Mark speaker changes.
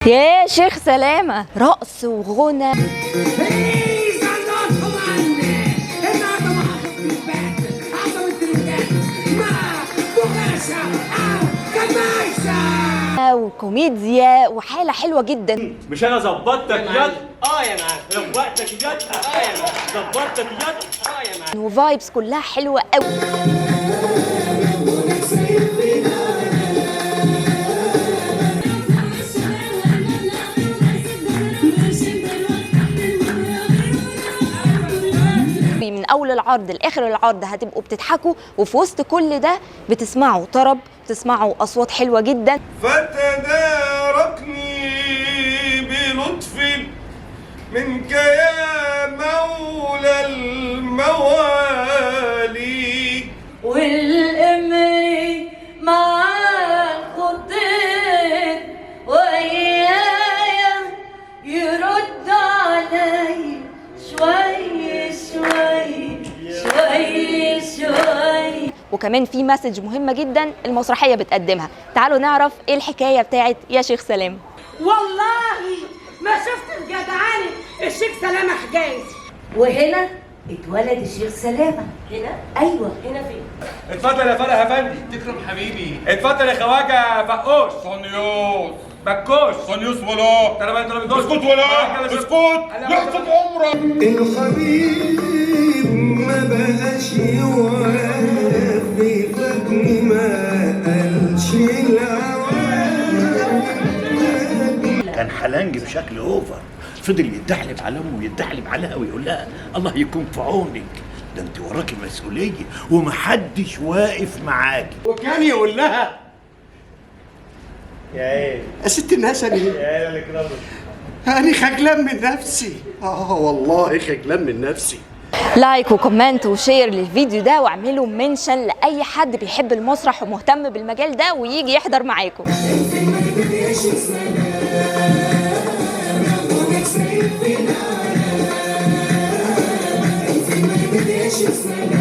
Speaker 1: يا شيخ سلامة، رقص وغنى وكوميديا وحالة حلوة جدا.
Speaker 2: مش انا ظبطتك يد؟ يا معلم. روقتك يد؟ يا معلم. ظبطتك يد؟ يا معلم.
Speaker 1: و vibes كلها حلوة قوي. من اول العرض لاخر العرض هتبقوا بتضحكوا، وفي وسط كل ده بتسمعوا طرب، بتسمعوا اصوات حلوة جدا.
Speaker 3: فتداركني بلطف منك يا مولى الموالي،
Speaker 4: والامري مع الخطير وإيايا يرد علي شوي شوي شوي شوي.
Speaker 1: وكمان في message مهمة جدا المسرحية بتقدمها. تعالوا نعرف ايه الحكاية بتاعت يا شيخ سلامة.
Speaker 5: والله ما شفت الجدعانة الشيخ سلامة حجاز.
Speaker 4: وهنا اتولد الشيخ سلامة. هنا؟ ايوه. هنا فين؟
Speaker 2: اتفضل يا فرح يا فندي.
Speaker 3: تكرم حبيبي.
Speaker 2: اتفضل يا خواجه فقوش.
Speaker 3: صنيوس
Speaker 2: بكوش.
Speaker 3: صنيوس ولا اسكت ولا اسكت يحفظ عمرك.
Speaker 6: الحبيب ما بقاش يوافي فاتني ما قالش العوافي.
Speaker 7: كان حلنج بشكل over، فضل يتدحلب على امه ويتدحلب عليها ويقول لها الله يكون في عونك، ده انت وراكي مسؤولية ومحدش واقف معاكي.
Speaker 6: وكان يقول لها يا عيني يا ست الناس، انا خجلان من نفسي. والله خجلان من نفسي.
Speaker 1: like و comment و share للفيديو ده، واعملوا mention لاي حد بيحب المسرح ومهتم بالمجال ده ويجي يحضر معاكم.
Speaker 6: يا شيخ سلامة.